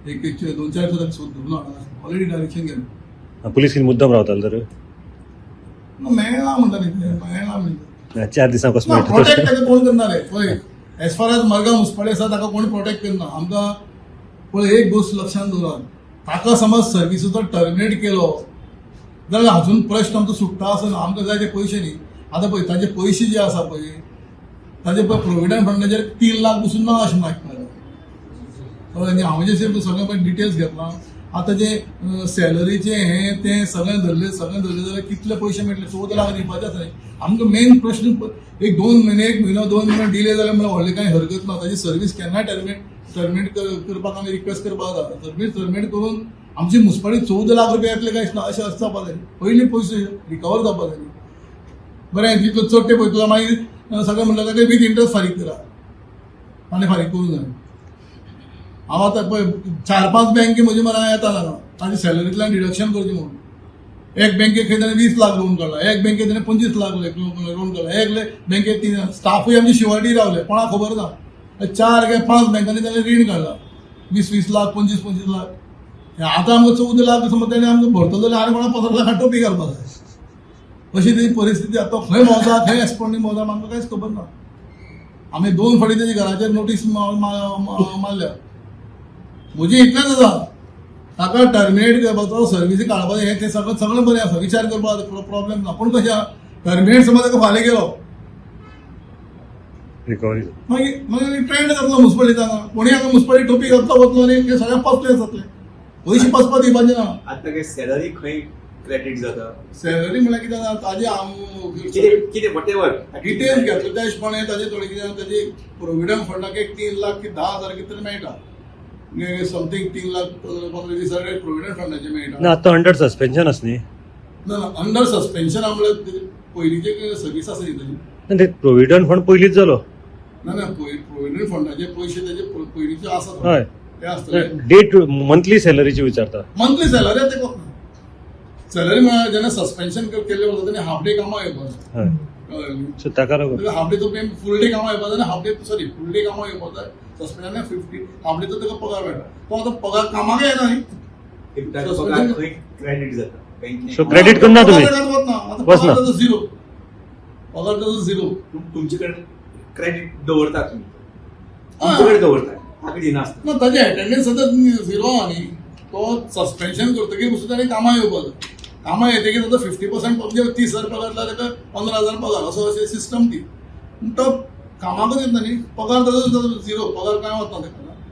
एक एक दोन चार दिसां ताका सोद धरून हाडला, ऑलरेडी डायरेक्शन गेलें. पुलीस कितें मुद्दम रावताले तर? ना, मेळना म्हणटा न्ही तें, मेळना म्हणटा. 4 दिसां कसो ना, मेळटा? प्रोटेक्ट ताका कोण करणार आहे? पळय, एज फार एज मडगांव मुस्पाडी आसा ताका कोण प्रोटेक्ट करना. आमकां पळय एक गोश्ट लक्षांत दवरात, ताका समज सर्विसीचो टर्मिनेट केलो जाल्यार अजून प्रश्न आमचो सुट्टा आसना. आमकां जाय ते पयशे न्ही. आतां पळय ताजे पयशे जे आसा पळय, ताजे पळय प्रोविडंट फंडाचेर 3 लाख पसून ना अशें म्हाका आयकपाक. कळ्ळें न्ही? हांवें जे सगळें पळय डिटेल्स घेतला, आतां जे सॅलरीचें हें तें सगळें धरलें, सगळें धरलें जाल्यार कितले पयशे मेळटले? 14 लाख दिवपाचे आसा न्ही. आमकां मेन प्रश्न एक 2 म्हयने, 1 म्हयनो 2 म्हयनो डिले जाल्यार म्हणल्यार व्हडलें कांय हरकत ना. ताजी सर्वीस केन्नाय टर्मिनेट करपाक आमी रिक्वेस्ट करपाक जाता. सर्वीस टर्मिनेट करून आमची मुस्पाडी 14 लाख रुपया येतले काय ना अशें अशें जावपा जाय. पयलीं पयशे रिकवर जावपा जाय. बरें, जितलो चड ते पयतलो मागीर सगळें म्हणलें जाल्यार वीथ इंट्रस्ट फारीक करा आनी फारीक करूंक जाय. हांव आतां पळय 4-5 बँके म्हजे मरा येता हांगा ताजी सॅलरींतल्यान डिडक्शन करचें म्हणून. एक बँकेक खंय ताणें 20 लाख लोन काडला, एक बँकेत ताणें 25 लाख लोन काडला, एक बँकेत 3 स्टाफूय आमची शिवाडी रावले, कोणाक खबर ना. 4 काय 5 बँकांनी ताणें रीण काडला 20-20 लाख, 25-25 लाख. आतां आमकां 14 लाख समज ताणें आमकां भरतलो जाल्यार आनी कोणाक 15 लाख टोपी घालपाक जाय. अशी तेजी परिस्थिती. आतां खंय भोंवता, खंय एस्पोंडींग भोंवता, आमकां कांयच खबर ना. आमी 2 फावटी तेजी घराचेर नोटीस मारल्या. म्हजी इतलेंच आसा, ताका टर्मिनेट करपाचो, सर्विसी काडपाचो, हें तें सगळें सगळें बरें आसा, विचार करपाक प्रॉब्लेम ना. पूण कशें टर्मिनेट समज ताका फाल्यां गेलो रिकवरी मागीर मागीर ट्रेंड जातलो मुस्पाडीत. हांगा कोणी हांगा मुस्पाडी टोपी घातलो वतलो आनी ते सगळें पसले जातले. पयशे पसपा दिवपाचे ना. आतां काय सॅलरी खंय क्रेडीट जाता? सॅलरी म्हणल्यार कितें जाता ताजे कितें कितें what ever details घेतले त्या हिशोबाने ताजे थोडे कितें ताजे प्रोविडंट फंडाक एक 3 लाख की 10 हजार कितें तरी मेळटा, समथींग 3 लाख 15-20 हजार प्रोविडंट फंडाचे मेळटा. ना, आतां अंडर सस्पेन्शन आसा न्ही? ना ना, अंडर सस्पेन्शन म्हणल्यार पयलींचे सर्वीस आसा न्ही ताजी. ना, ते प्रोविडंट फंड पयलींच जालो. ना ना, प्रोविडंट फंडाचे पयशे ताजे पयलींचे आसा. हय. ते आसतले. डेट मंथली सॅलरीची विचारता. मंथली सॅलरी ते सॅलरी म्हळ्यार जेन्ना सस्पेन्शन केल्लें वता तेन्ना हाफ डे कामां येवपाक जाय. हय. कळ्ळें न्ही? सो ताका लागून हाफ डे तो फूल डे कामां येवपाक जाय आनी half day, sorry, full day कामां येवपाक जाय. सस्पेन्शन 50 हाफ डेचो ताका पगार मेळटा. तो आतां पगार कामाक येना न्ही. पगार खंय क्रेडीट जाता बँकेत? So credit करना तुमी? पगार ताका वतना. आतां वचना. पगार ताजो झिरो, पगार ताजो झिरो. तुमचे कडेन क्रेडीट दवरता तुमी? तुमचे कडेन दवरता, ताका दिनासता? ना, ताजी अटेंडन्स आतां झिरो आहा न्ही. तो सस्पेन्शन करतकीर पसून ताणें कामां येवपाक जाय. कामां येतकीर आतां 50%, म्हणजे 30 हजार पगार जाल्यार ताका 15 हजार पगार, असो अशें सिस्टम ती. पूण तो कामाकच येता न्ही, पगार ताजो झिरो, पगार कांय वतना ताका.